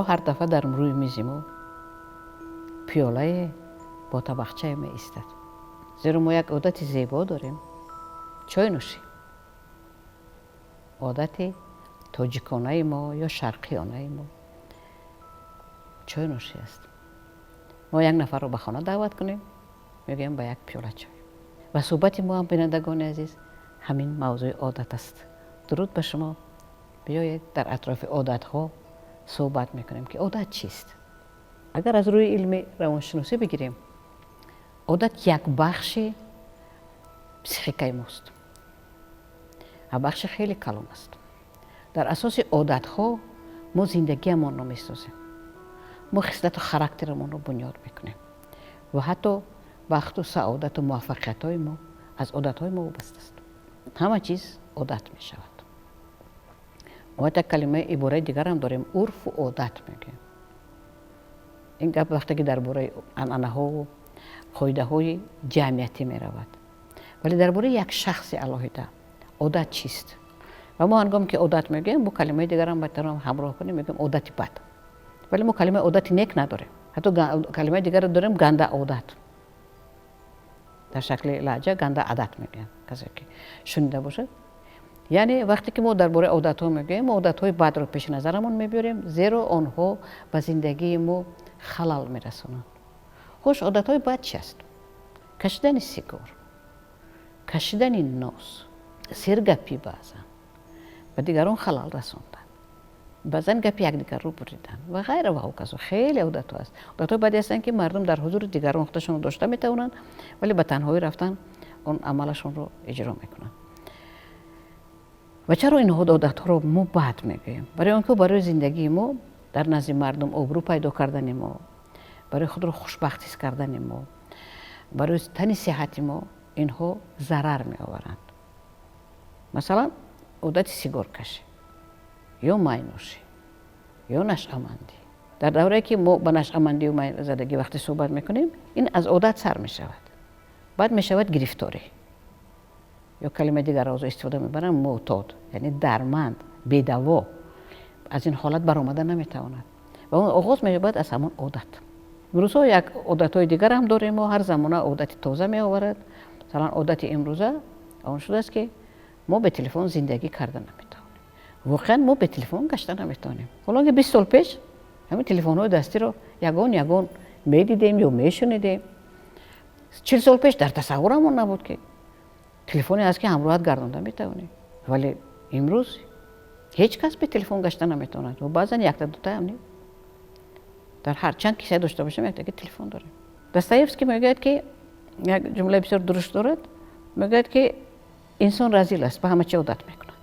Чаро ҳар дафъа дар рӯи мизи мо пиёлае бо табақчае меистад? Зеро мо як одати зебо дорем: чойнӯшӣ. Одати тоҷиконаи мо ё шарқиёнаи мо чойнӯшӣ аст. Мо як нафарро ба хона даъват кунем, мегӯем, ба як пиёла чой. Ва суҳбати мо ҳам, бинандагони азиз, ҳамин мавзӯи одат аст. Дуруд ба шумо. Биёед, дар атрофи одатҳо суҳбат мекунем, ки одат чист. Агар аз рӯи илми равоншиносӣ бигирем, одат як бахши психикаи мост ва бахши хеле калон аст. Дар асоси одатҳо мо зиндагиамонро месозем, мо хислату характерамонро бунёд мекунем ва ҳатто бахту саодату муваффақиятҳои мо аз одатҳои мо вобаста аст. Ҳама чиз одат мешавад. Мо як калимаи, ибораи дигарам дорем, урфу одат мегӯем. Ин гап вақте ки дар бораи анъанаҳову қоидаҳои ҷамъиятӣ меравад, вале дар бораи як шахси алоҳида одат чист? Ва мо ҳангоме ки одат мегӯем, бо калимаи дигарам метавонам ҳамроҳ кунем, мегӯем одати бад. Вале мо калимаи одати нек надорем. Ҳатто калимаи дигаро дорем, ганда одат, дар шакли лаҳҷа ганда адат мегӯянд, касе ки шунида бошад. Яъне вақте ки мо дар бораи одатҳо мегӯем, мо одатҳои бадро пеши назарамон мебиёрем, зеро онҳо ба зиндагии мо халал мерасонанд. Хуш, одатҳои бад чи аст? Кашидани сигор, кашидани нос, сергапӣ, баъзан ба дигарон халал расондан, баъзан гапи якдигарро буридан ва ғайра ва ҳоказо. Хеле одатҳо аст. Одатҳои баде ҳастанд, ки мардум дар ҳузури дигарон худашонро дошта метавонанд, вале ба танҳоӣ рафтан он амалашонро иҷро мекунанд. Ва чаро ин одатҳоро мо бад мегӯем? Барои он ки барои зиндагии мо, дар назди мардум обрӯ пайдо кардани мо, барои худро хушбахт ҳис кардани мо, барои тани сиҳати мо инҳо зарар меоваранд. Масалан, одати сигоркашӣ ё майнӯшӣ ё нашъамандӣ. Дар даврае ки мо ба нашъамандию майзадагӣ вақте суҳбат мекунем, ин аз одат сар мешавад, баъд мешавад гирифторӣ ё калимаи дигарро истифода мебарам, мӯътод, яъне дарманд, бедаво аз ин ҳолат баромада наметавонад ва он оғоз меёбад аз ҳамон одат. Имрӯзҳо як одатҳои дигар ҳам дорем мо. Ҳар замона одати тоза меоварад. Масалан, одати имрӯза он шудааст, ки мо бе телефон зиндагӣ карда наметавонем. Воқеан, мо бе телефон гашта наметавонем. Ҳоло ки 20 сол пеш ҳамин телефонҳои дастиро ягон ягон медидем ё мешунидем, 40 сол пеш дар тасаввурамон набуд, ки телефоне ҳаст, ки ҳамроҳат гардонда метавонем. Вале имрӯз ҳеҷ кас бе телефон гашта наметавонад. Ва баъзан якта дутаам не, дар ҳар чанд киса дошта бошем, яктаги телефон дорем. Достоевский мегӯяд, ки як ҷумлаи бисёр дуруст дорад, мегӯяд, ки инсон разил аст, ба ҳама чи одат мекунад.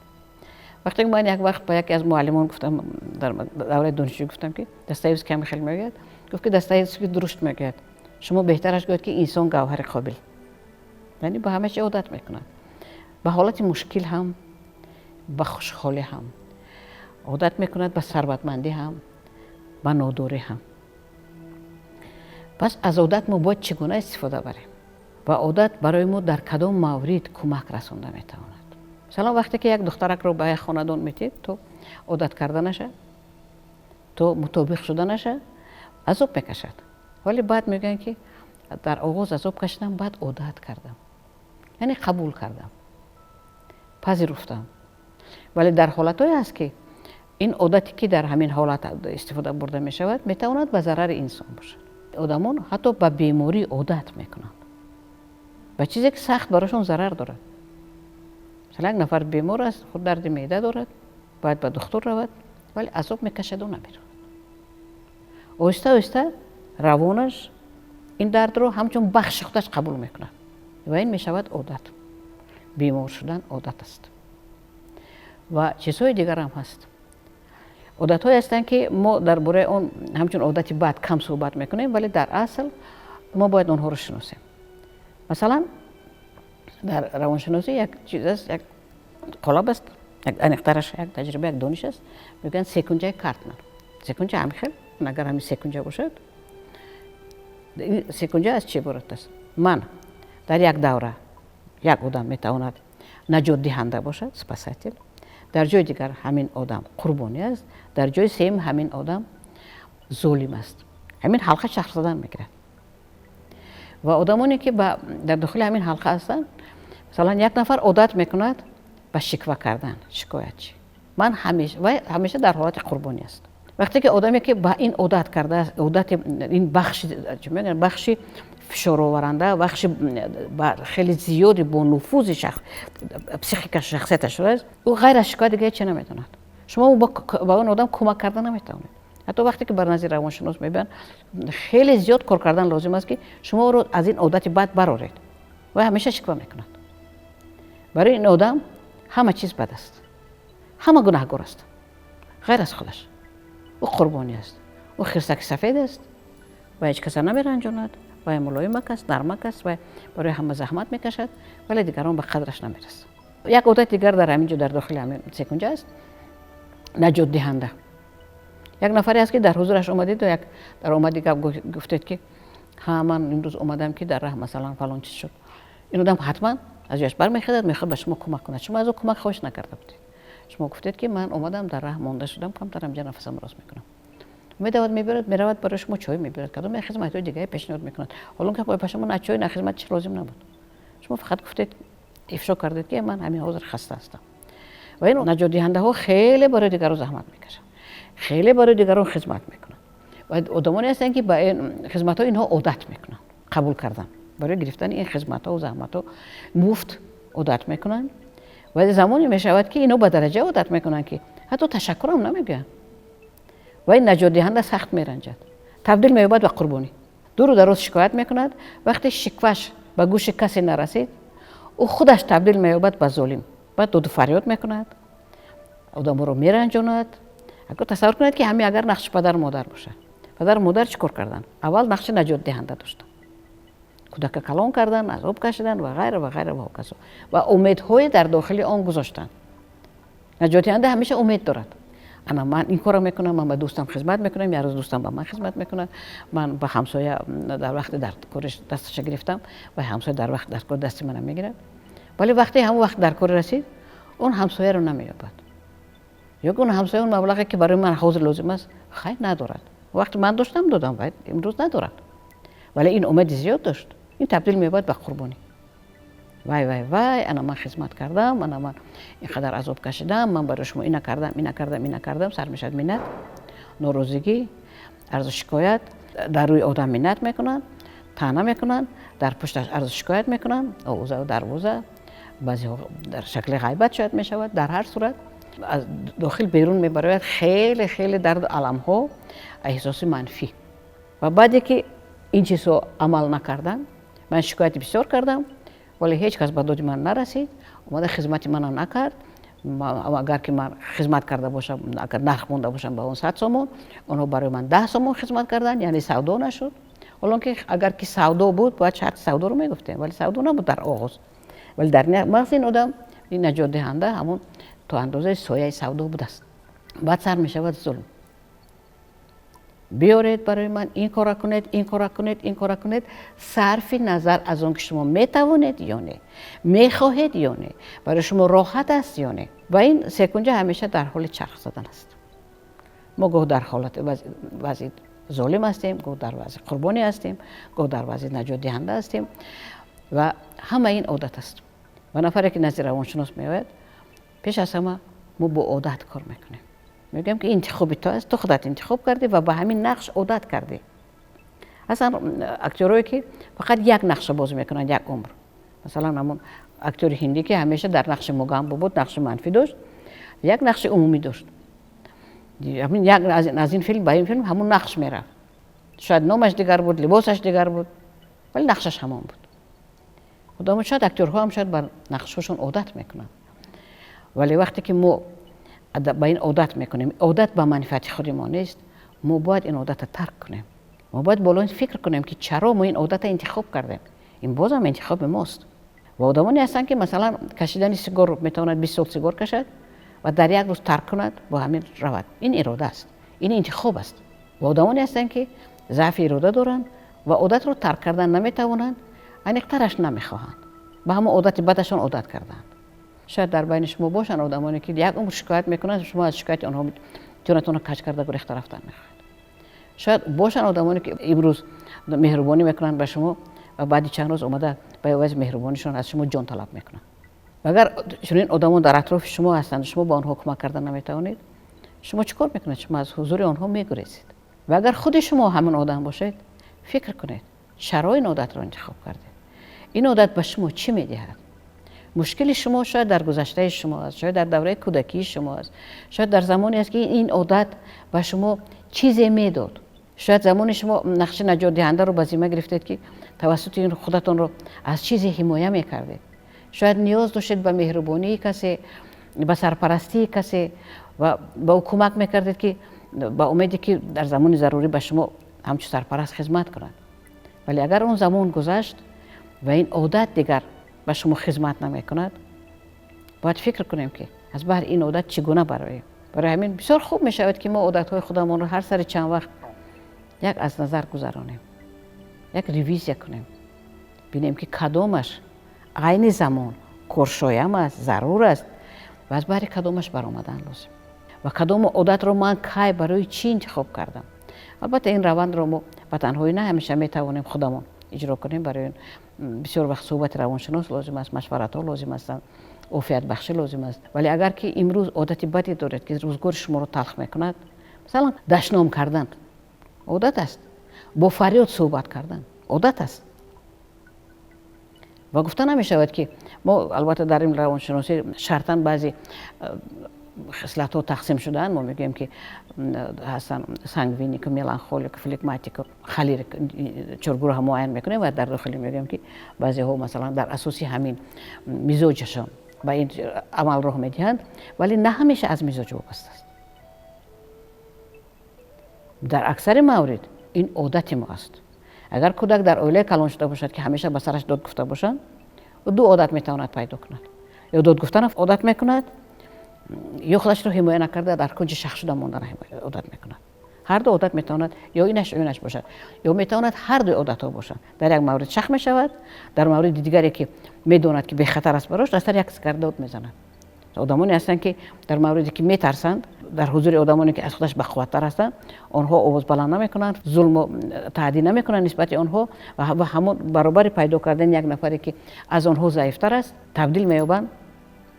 Вақте ки ман як вақт ба яке аз муаллимон гуфтам, дар давраи донишҷӯӣ гуфтам, ки Достоевский ҳама хел мегӯяд, гуфт, ки Достоевский дуруст мегӯяд, шумо беҳтараш гӯяд, ки инсон гавҳари қобил, яъне ба ҳама чи одат мекунад, ба ҳолати мушкил ҳам, ба хушҳолӣ ҳам одат мекунад, ба сарватмандӣ ҳам, ба нодорӣ ҳам. Пас аз одат мо бояд чӣ гуна истифода барем ва одат барои мо дар кадом маврид кӯмак расонда метавонад? Масалан, вақте ки як духтаракро ба як хонадон метиҳед, то одат карданаша, то мутобиқ шуданаша азоб мекашад. Вале баъд мегӯянд, ки дар оғоз азоб кашидам, баъд одат кардам, яъне қабул кардам, пазируфтам. Вале дар ҳолатҳое ҳаст, ки ин одате, ки дар ҳамин ҳолат истифода бурда мешавад, метавонад ба зарари инсон бошад. Одамон ҳатто ба беморӣ одат мекунанд, ба чизе, ки сахт барошон зарар дорад. Масалан, як нафар бемор аст, худ дарди меъда дорад, бояд ба духтур равад, вале азоб мекашаду намеравад. Оҳиста оҳиста равонаш ин дардро ҳамчун бахши худаш қабул мекунад ва ин мешавад одат. Бемор шудан одат аст. Ва чизҳои дигарам ҳаст. Одатҳое ҳастанд, ки мо дар бораи он ҳамчун одати бад кам суҳбат мекунем, вале дар асл мо бояд онҳоро шиносем. Масалан, дар равоншиносӣ як чиз аст, як қолаб аст, аниқтараш як таҷриба, як дониш аст, мегӯянд секунҷаи Картман. Секунҷа ҳамин хел, агар ҳамин секунҷа бошад, секунҷа аз чӣ иборат аст? Ман дар як давра як одам метавонад наҷотдиҳанда бошад, спасатель, дар ҷои дигар ҳамин одам қурбонӣ аст, дар ҷои сеюм ҳамин одам Золим аст. Ҳамин ҳалқа чарх задан мегирад ва одамоне, ки дар дохили ҳамин ҳалқа ҳастанд, масалан, як нафар одат мекунад ба шиква кардан, шикоятчӣ. Ман ҳамеша, вай ҳамеша дар ҳолати қурбонӣ аст. Вақте ки одаме, ки ба ин одат кардааст, одати ин бахши, бахши фишороваранда, бахши хеле зиёди бо нуфузи психика шахсияташ шудааст, ӯ ғайр аз шикоят дига ҳече наметавонад. Шумо ба он одам кӯмак карда наметавонед. Ҳатто вақте ки бар назди равоншинос мебиёнд, хеле зиёд кор кардан лозим аст, ки шумо ӯро аз ин одати бад бароред. Вай ҳамеша шиква мекунад. Барои ин одам ҳама чиз бад аст, ҳама гунаҳгор аст, ғайр аз худаш. Ӯ қурбонӣ аст, ӯ хирсаки сафед аст ва ҳеҷ каса намеранҷонад. Вай мулоимак аст, нармак аст ва барои ҳама заҳмат мекашад, вале дигарон ба қадраш намерасанд. Як одати дигар дар ҳамин ҷо, дар дохили ҳамин секунҷа аст: наҷотдиҳанда. Як нафаре аст, ки дар ҳузураш омадеду як дар омади гап гуфтед, ки ҳа, ман имрӯз омадам, ки дар раҳ, масалан, фалон чиз шуд. Ин одам ҳатман аз ҷояш бармехезад, мехоҳад ба шумо кӯмак кунад. Шумо аз ӯ кӯмак хоҳиш накарда будед. Шумо гуфтед, ки ман омадам, дар раҳ монда шудам, камтар ҳамҷа нафасам рост мекунам. Медавад, мебиёрад, меравад, барои шумо чой мебиёрад, кадом як хизматҳои дигаре пешниҳод мекунад, ҳолон ки ба шумо на чой, на хизмат чи лозим набуд. Шумо фақат гуфтед, ифшо кардед, ки ман ҳамин ҳозир хаста ҳастам. Ва ин наҷотдиҳандаҳо хеле барои дигарон заҳмат мекашанд, хеле барои дигарон хизмат мекунанд ва одамоне ҳастанд, ки ба хизматҳои инҳо одат мекунанд. Қабул кардан барои гирифтани ин хизматҳо, заҳматҳо муфт одат мекунанд. Ва замоне мешавад, ки инҳо ба дараҷа одат мекунанд, ки ҳатто ташаккурам намегӯянд. Ва ин наҷотдиҳанда сахт меранҷад, табдил меёбад ба қурбонӣ, дуру дароз шикоят мекунад. Вақте шикваш ба гӯши касе нарасид, ӯ худаш табдил меёбад ба золим, баъд доду фарёд мекунад, одаморо меранҷонад. Тасаввур кунед, ки ҳамин агар нақши падару модар бошад. Падару модар чӣ кор карданд? Аввал нақши наҷотдиҳанда доштанд, кӯдака калон кардан, азоб кашидан ва ғайра, ва ғайра, ва ҳоказо, ва умедҳое дар дохили он гузоштанд. Наҷотдиҳанда ҳамеша умед дорад: ана ман ин корро мекунам, ман ба дӯстам хизмат мекунам, як рӯз дӯстам ба ман хизмат мекунад, ман ба ҳамсоя дар вақти дар кориш дасташа гирифтам ва ҳамсоя дар вақт дар кор дасти мана мегирад. Вале вақте ҳамон вақт дар кор расид, он ҳамсояро намеёбад ё ки он ҳамсоя он маблағе, ки барои ман ҳозир лозим аст, хайр, надорад. Вақте ман доштам, додам, ва имрӯз надорад. Вале ин умеди зиёд дошт. Ин табдил меёбад ба қурбонӣ. Вай, вай, вай, ана ман хизмат кардам, ана ман ин қадар азоб кашидам, ман барои шумо ина кардам, ина кардам, ина кардам. Сар мешавад миннат, норозигӣ, арзу шикоят. Дар рӯи одам миннат мекунанд, таъна мекунанд, дар пушташ арзу шикоят мекунанд, овоза дарвоза, баъзеҳо дар шакли ғайбат шояд мешавад. Дар ҳар сурат, аз дохил берун мебарояд хеле, хеле дарду аламҳо, эҳсоси манфӣ. Ва баъде ки ин чизҳо амал накарданд, ман шикояти бисёр кардам, вале ҳеҷ кас ба доди ман нарасид, омада хизмати мана накард. Агар ки ман хизмат карда бошам, агар нарх монда бошам ба он 100 сомон, онҳо барои ман 10 сомон хизмат карданд, яъне савдо нашуд. Ҳолон ки агар ки савдо буд, бояд шарти савдоро мегуфтем, вале савдо набуд дар оғоз. Вале дар мағзи ин одам, ин наҷотдиҳанда, ҳамон то андозаи сояи савдо будааст. Баъд сар мешавад зулм: биёред барои ман, ин кора кунед, ин кора кунед, ин кора кунед, сарфи назар аз он ки шумо метавонед ё не, мехоҳед ё не, барои шумо роҳат аст ё не. Ва ин секунҷа ҳамеша дар ҳоли чарх задан аст. Мо гоҳ дар ҳолати вазъи золим ҳастем, гоҳ дар вазъи қурбонӣ ҳастем, гоҳ дар вазъи наҷотдиҳанда ҳастем ва ҳама ин одат аст. Ва нафаре, ки назди равоншинос меояд, пеш аз ҳама мо бо одат кор мекунем. Мегӯям, ки интихоби ту аст, ту худат интихоб кардӣ ва ба ҳамин нақш одат кардӣ. Ҳастанд актёрое, ки фақат як нақша бозӣ мекунанд як умр. Масалан, ҳамон актёри ҳиндӣ, ки ҳамеша дар нақши Могамбо буд, нақши манфӣ дошт, як нақши умумӣ дошт. Аз ин филм ба ин филм ҳамон нақш мерафт. Шояд номаш дигар буд, либосаш дигар буд, вале нақшаш ҳамон буд. Худомо, шояд актёрҳоам шояд бар нақшҳошон одат мекунанд. Вале вақте ки мо ба ин одат мекунем, одат ба манфиати худи мо нест. Мо бояд ин одатро тарк кунем. Мо бояд боло ин фикр кунем, ки чаро мо ин одатро интихоб кардем. Ин бозам интихоби мост. Ва одамоне ҳастанд, ки, масалан, кашидани сигор, метавонад 20 сол сигор кашад ва дар як рӯз тарк кунад, бо ҳамин равад. Ин ирода аст, ин интихоб аст. Ва одамоне ҳастанд, ки заъфи ирода доранд ва одатро тарк кардан наметавонанд, аниқтараш, намехоҳанд, ба ҳамон одати бадашон одат кардаанд. Шояд дар байни шумо бошанд одамоне, ки як умр шикоят мекунанд. Шумо аз шикояти онҳо ҷонатонро каҷ карда гурехта рафтан мехоҳед. Шояд бошанд одамоне, ки имрӯз меҳрубонӣ мекунанд ба шумо ва баъди чанд рӯз омада ба ивази меҳрубонишон аз шумо ҷон талаб мекунанд. Ва агар чунин одамон дар атрофи шумо ҳастанд, шумо ба онҳо кӯмак карда наметавонед, шумо чӣ кор мекунед? Шумо аз ҳузури онҳо мегурезед. Ва агар худи шумо ҳамон одам бошед, фикр кунед, чаро ин одатро интихоб кардед? Ин одат ба шумо чӣ медиҳад? Мушкили шумо шояд дар гузаштаи шумо аст, шояд дар давраи кӯдакии шумо аст, шояд дар замоне аст, ки ин одат ба шумо чизе медод. Шояд замоне шумо нақши наҷотдиҳандаро ба зимма гирифтед, ки тавассути ин худатонро аз чизе ҳимоя мекардед. Шояд ниёз доштед ба меҳрубонии касе, ба сарпарастии касе ва ба ӯ кӯмак мекардед, ки ба умеде ки дар замони зарурӣ ба шумо ҳамчун сарпараст хизмат кунад. Вале агар он замон гузашт ва ин одат дигар ба шумо хизмат намекунад, бояд фикр кунем, ки аз баҳри ин одат чӣ гуна бароем. Барои ҳамин бисёр хуб мешавад, ки мо одатҳои худамонро ҳар сари чанд вақт як аз назар гузаронем, як ревизия кунем, бинем, ки кадомаш айни замон коршоям аст, зарур аст ва аз баҳри кадомаш баромадан лозим ва кадом одатро ман кай, барои чӣ интихоб кардам. Албатта, ин равандро мо ба танҳоӣ на ҳамеша метавонем худамон иҷро кунем. Барои бисёр вақт суҳбати равоншинос лозим аст, машваратҳо лозим ҳастанд, офиятбахшӣ лозим аст. Вале агар ки имрӯз одати баде доред, ки рӯзгори шуморо талх мекунад, масалан, дашном кардан одат аст, бо фарёд суҳбат кардан одат аст ва гуфта намешавад, ки мо, албатта, дар ин равоншиносӣ шартан баъзе хислатҳо тақсим шудаанд. Мо мегӯем, ки ҳастанд сангвиник, меланхолик, флегматик, холерик, чор гурӯҳа муайян мекунем ва дар дохилӣ мегӯем, ки баъзеҳо, масалан, дар асоси ҳамин мизоҷашон ба ин амал роҳ медиҳанд. Вале на ҳамеша аз мизоҷ вобаста аст. Дар аксари маврид ин одати мо аст. Агар кӯдак дар оилае калон шуда бошад, ки ҳамеша ба сараш дод гуфта бошанд, ду одат метавонад пайдо кунад: ё дод гуфтан одат мекунад, ё худашро ҳимоя накарда, дар кунҷи шах шуда мондан одат мекунад. Ҳар ду одат метавонад ё инаш, ё инаш бошад, ё метавонад ҳар дуи одатҳо бошанд. Дар як маврид шах мешавад, дар мавриди дигаре, ки медонад, ки бехатар аст барош, аз сар як кас дод мезанад. Одамоне ҳастанд, ки дар мавриде ки метарсанд, дар ҳузури одамоне, ки аз худаш бақувваттар ҳастанд, онҳо овоз баланд намекунанд, зулму таъдӣ намекунанд нисбати онҳо ва ҳамон баробари пайдо кардани як нафаре, ки аз онҳо заифтар аст, табдил меёбанд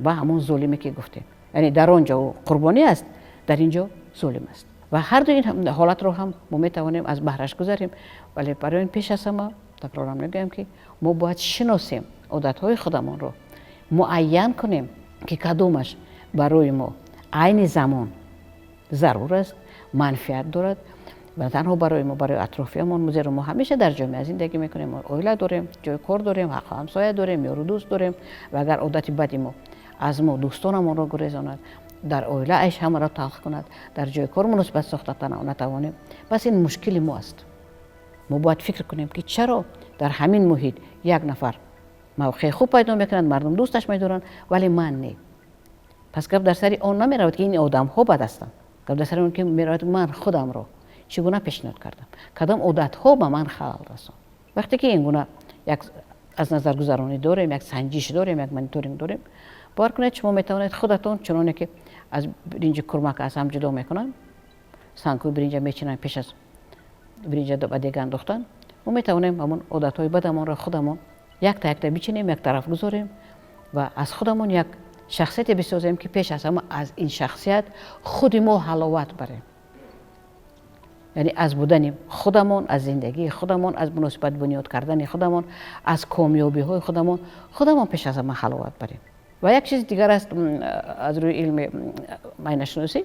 ба ҳамон золиме, ки гуфтем. Яъне дар он ҷо ӯ қурбонӣ аст, дар ин ҷо золим аст. Ва ҳар ду ин ҳолатро ҳам мо метавонем аз баҳраш гузарем. Вале барои ин пеш аз ҳама такрорам мегӯям, ки мо бояд шиносем одатҳои худамонро, муайян кунем, ки кадомаш барои мо айни замон зарур аст, манфиат дорад ва на танҳо барои мо, барои атрофиямон, зеро мо ҳамеша дар ҷомеа зиндагӣ мекунем, оила дорем, ҷои кор дорем, ҳаққу ҳамсоя дорем, ёру дӯст дорем. Ва агар одати бади мо аз мо дӯстонамонро гурезонад, дар оила айш ҳамаро талх кунад, дар ҷои кор муносибат сохта натавонем, пас ин мушкили мо аст. Мо бояд фикр кунем, ки чаро дар ҳамин муҳит як нафар мавқеи хуб пайдо мекунад, мардум дӯсташ медоранд, вале ман не. Пас гап дар сари он намеравад, ки ин одамҳо бад ҳастанд. Гап дар сари он ки меравад, ман худамро чӣ гуна пешниҳод кардам, кадом одатҳо ба ман халал расон. Вақте ки ин гуна як аз назаргузаронӣ дорем, як санҷиш дорем, як мониторинг дорем, бовар кунед, шумо метавонед худатон, чуноне ки аз биринҷи курмак аз ҳам ҷудо мекунанд, сангҳои биринҷа мечинанд пеш аз биринҷа ба дега андохтан, мо метавонем ҳамон одатҳои бадамонро худамон якта якта бичинем, як тараф гузорем ва аз худамон як шахсияте бисозем, ки пеш аз ҳама аз ин шахсият худи мо ҳаловат барем, яъне аз будани худамон, аз зиндагии худамон, аз муносибат бунёд кардани худамон, аз комёбиҳои худамон худамон пеш аз ҳама ҳаловат барем. Ва як чизи дигар аст. Аз рӯи илми майнашиносӣ,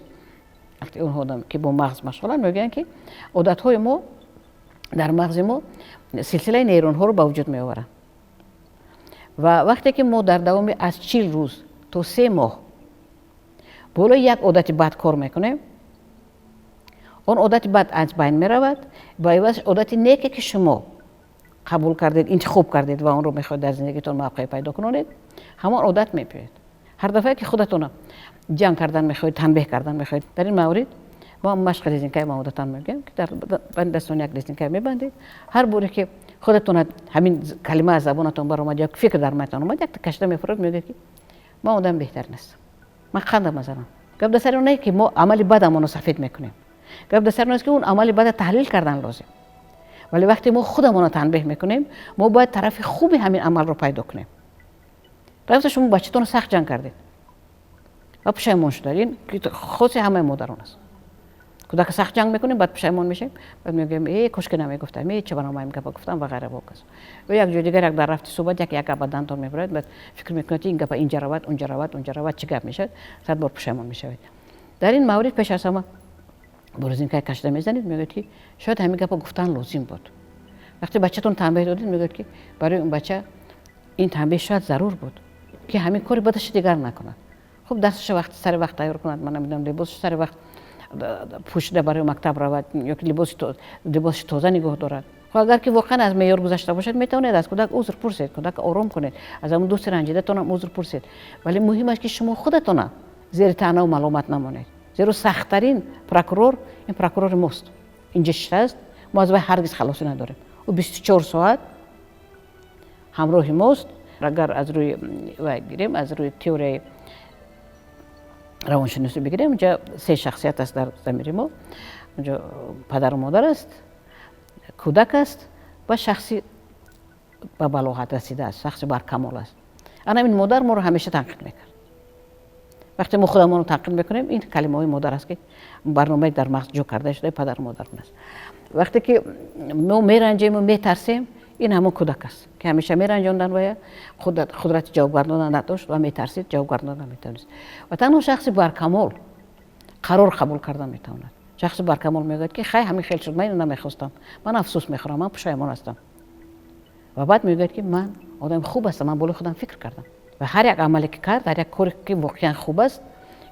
вақте онҳо, ки бо мағз машғуланд, мегӯянд, ки одатҳои мо дар мағзи мо силсилаи нейронҳоро ба вуҷуд меоваранд. Ва вақте ки мо дар давоми аз 40 рӯз то 3 моҳ болои як одати бад кор мекунем, он одати бад аз байн меравад, ба иваз одати неке, ки шумо қабул кардед, интихоб кардед ва онро мехоҳед дар зиндагитон мавқеъ пайдо кунонед, ҳамон одат мебиёяд. Ҳар дафъае ки худатона ҷанг кардан мехоҳед, танбеҳ кардан мехоҳед, дар ин маврид мо машқи резинкаи мо одатан мегӯям, ки дар банди дастони як резинка мебандед. Ҳар боре ки худатона ҳамин калима аз забонатон баромад ё фикр дар майтон омад, якта кашида мефурад, мегӯяд, ки ман одами беҳтарин ҳастам, ман қандам мазанам. Гап дар сари он не, ки мо амали бадамонро сафед мекунем. Гап дар сар он аст, ки он амали бада таҳлил кардан лозим, вале вақте мо худамонро танбеҳ мекунем, мо бояд тарафи хуби ҳамин амалро пайдо кунем. Рафта шумо бачатонро сахт ҷанг кардед ва пушаймон шудед. Ин хоси ҳамаи модарон аст. Кӯдака сахт ҷанг мекунем, баъд пушаймон мешавем, баъд мегӯем: «Э, кошки намегуфтам, э, ча барои ин гапа гуфтам» ва ғайра. Воказо ё як ҷои дигар, як дар рафти суҳбат як гап ба дандон мебарад, баъд фикр мекунед, ин гапа инҷа равад, унҷа равад, унҷа равад, чӣ гап мешавад, 100 бор пушаймон мешавед. Дар ин маврид пеш аз ҳама борозинкаи кашида мезанед, мегӯяд, ки шояд ҳамин гапа гуфтан лозим буд. Вақте бачатон танбеҳ додед, мегӯяд, ки барои он бача ин танбеҳ шояд зарур буд, ки ҳамин кори бадаша дигар накунад, хуб дарсаша вақт сари вақт тайёр кунад, ман намедонам, либосаш сари вақт пӯшида барои мактаб равад ё ки либоси тоза нигоҳ дорад. Хоб, агар ки воқеан аз меъёр гузашта бошад, метавонед аз кӯдак узр пурсед, кӯдак ором кунед, аз ҳамон дӯсти ранҷидатонам узр пурсед. Вале муҳим аст, ки шумо худатона зери таънаву маломат намонед, зеро сахттарин прокурор ин прокурори мост, инҷа шиштааст. Мо аз вай ҳаргиз халосӣ надорем, ӯ 24 соат ҳамроҳи мост. Агар аз рӯи вай гирем, аз рӯи теорияи равоншиносӣ бигирем, унҷа се шахсият аст дар замири мо. Унҷо падару модар аст, кӯдак аст ва шахси ба балоғат расида аст, шахси баркамол аст. Ана ин модар моро ҳамеша танқид мекард. Вақте мо худамонро танқид мекунем, ин калимаҳои модар аст, ки барномаи дар мағз ҷо карда шудаи падару модар аст. Вақте ки мо меранҷему метарсем, ин ҳамон кӯдак аст, ки ҳамеша меранҷондан вая қудрати ҷавобгардондан надошт ва метарсид, ҷавобгардондан наметавонист. Ва танҳо шахси баркамол қарор қабул кардан метавонад. Шахси баркамол мегӯяд, ки хай, ҳамин хел шуд, ман ино намехостам, ман афсӯс мехӯрам, ман пушаймон ҳастам. Ва баъд мегӯяд, ки ман одами хуб ҳастам, ман болои худам фикр кардам. Ва ҳар як амале ки кард, ҳар як коре ки воқеан хуб аст,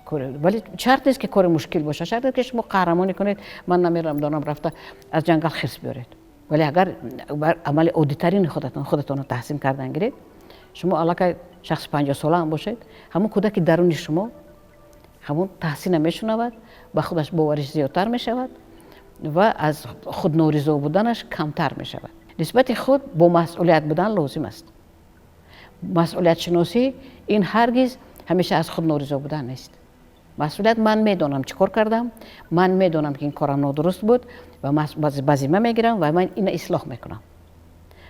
вале шарт нест, ки кори мушкил бошад, шарт нест, ки шумо қаҳрамонӣ кунед, ман намедонам, рафта аз ҷангал хирс биёред. Вале агар амали оддитарини худатон худатонро таҳсин кардан гиред, шумо аллакай шахси 50-сола ҳам бошед, ҳамон кӯдаки даруни шумо ҳамон таҳсина мешунавад, ба худаш бовариш зиёдтар мешавад ва аз худ норизо буданаш камтар мешавад. Нисбати худ бо масъулият будан лозим аст. Масъулиятшиносӣ ин ҳаргиз ҳамеша аз худ норизо будан нест. Масъулият: ман медонам, чӣ кор кардам, ман медонам, ки ин корам нодуруст буд ва ба зимма мегирам ва ман ина ислоҳ мекунам.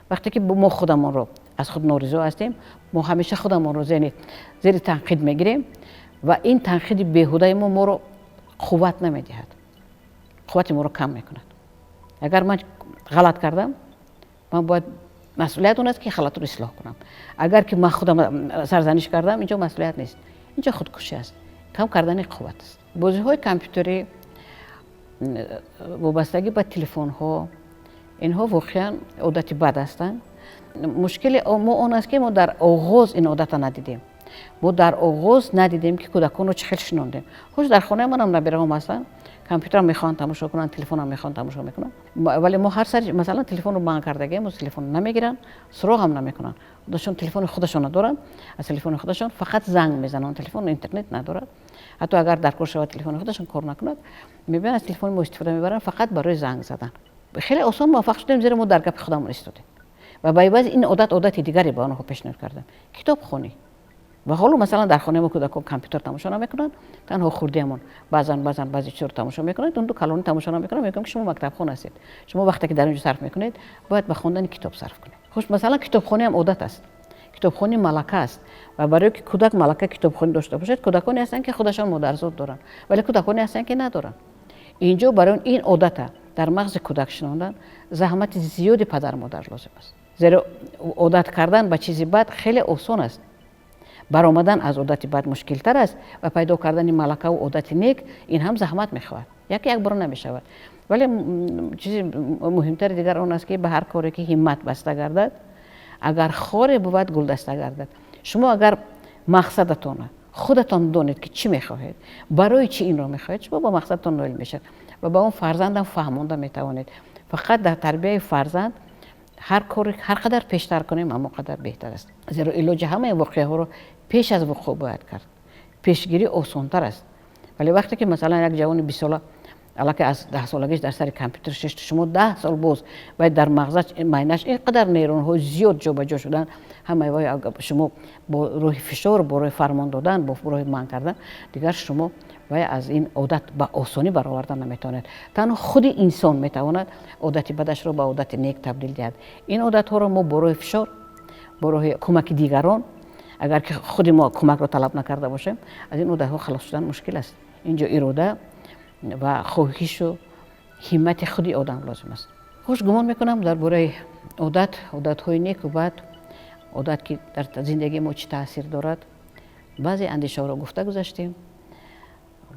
Вақте ки мо худамонро аз худ норизо ҳастем, мо ҳамеша худамонро зери танқид мегирем ва ин танқиди беҳудаи мо моро қувват намедиҳад, қуввати моро кам мекунад. Агар ман ғалат кардам, ман бояд, масъулият он аст, ки ғалатро ислоҳ кунам. Агар ки ман худам сарзаниш кардам, инҷо масъулият нест, инҷо худкушӣ аст, кам кардани қувват аст. Бозиҳои компютерӣ, вобастагӣ ба телефонҳо, инҳо воқеан одати бад ҳастанд. Мушкили мо он аст, ки мо дар оғоз ин одатро надидем. Мо дар оғоз надидем, ки кӯдаконро чӣ хел шинондем. Хуш, дар хонаи манам набираҳом ҳастанд, компютерам мехоҳанд тамошо кунанд, телефонам мехоҳанд тамошо мекунанд. Вале мо ҳар сар, масалан, телефонро манъ кардагем, телефон намегиранд, суроғам намекунанд. Худашон телефони худашонро доранд, аз телефони худашон фақат занг мезананд, телефон интернет надорад. Ҳатто агар дар кор шавад, телефони худашон кор накунад, мебинанд, аз телефони мо истифода мебаранд фақат барои занг задан. Хеле осон муваффақ шудем, зеро мо дар гапи худамон истодем ва ба ивази ин одат одати дигаре ба онҳо пешниҳод кардем: китобхонӣ. Ва ҳоло, масалан, дар хонаи мо кӯдакон компютер тамошо намекунанд, танҳо хурдиамон баъзан баъзан баъзе чизро тамошо мекунанд, он ду калонӣ тамошо намекунанд. Мегӯям, ки шумо мактабхон ҳастед, шумо вақте ки дар он ҷо сарф мекунед, бояд ба хондани китоб сарф кунед. Хуш, масалан, китобхонӣ ҳам одат аст, китобхонӣ малака аст. Ва барое ки кӯдак малака китобхонӣ дошта бошад, кӯдаконе ҳастанд, ки худашон модарзод доранд, вале кӯдаконе ҳастанд, ки надоранд. Инҷо барои ин одата дар мағзи кӯдак шинондан заҳмати зиёди падару модар лозим аст, зеро одат кардан ба чизи бад хеле осон аст, баромадан аз одати бад мушкилтар аст ва пайдо кардани малакаву одати нек ин ҳам заҳмат мехоҳад, яке якбора намешавад. Вале чизи муҳимтари дигар он аст, ки ба ҳар коре ки ҳиммат баста гардад, агар хоре бувад, гулдаста гардад. Шумо агар мақсадатона худатон донед, ки чӣ мехоҳед, барои чӣ инро мехоҳед, шумо ба мақсадатон ноил мешавед ва ба он фарзандам фаҳмонда метавонед. Фақат дар тарбияи фарзанд ҳар кори ҳар қадар пештар кунем, ҳамон қадар беҳтар аст, зеро илоҷи ҳамаи воқеаҳоро пеш аз вуқӯъ бояд кард. Пешгирӣ осонтар аст. Вале вақте ки, масалан, як ҷавони 20-сола Аллакай аз 10 солагиш дар сари компютер шишт, шумо 10 сол боз вай дар мағзаш, майнаш ин қадар нейронҳои зиёд ҷобаҷо шуданд. Ҳамаи вай шумо бо роҳи фишор, бо роҳи фармон додан, бо роҳи манъ кардан, дигар шумо вай аз ин одат ба осонӣ баровардан наметавонед. Танҳо худи инсон метавонад одати бадашро ба одати нек табдил диҳад. Ин одатҳоро мо бо роҳи фишор, бо роҳи кӯмаки дигарон, агар ки худи мо кӯмакро талаб накарда бошем, аз ин одатҳо халос шудан мушкил аст. Инҷо ирода ва хоҳишу ҳиммати худи одам лозим аст. Хуш, гумон мекунам, дар бораи одат, одатҳои неку бад, одат ки дар зиндагии мо чӣ таъсир дорад, баъзе андешаҳоро гуфта гузаштем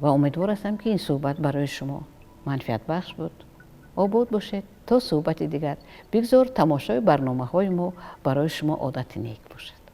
ва умедвор ҳастам, ки ин суҳбат барои шумо манфиатбахш буд. Обод бошед то суҳбати дигар. Бигзор тамошои барномаҳои мо барои шумо одати нек бошад.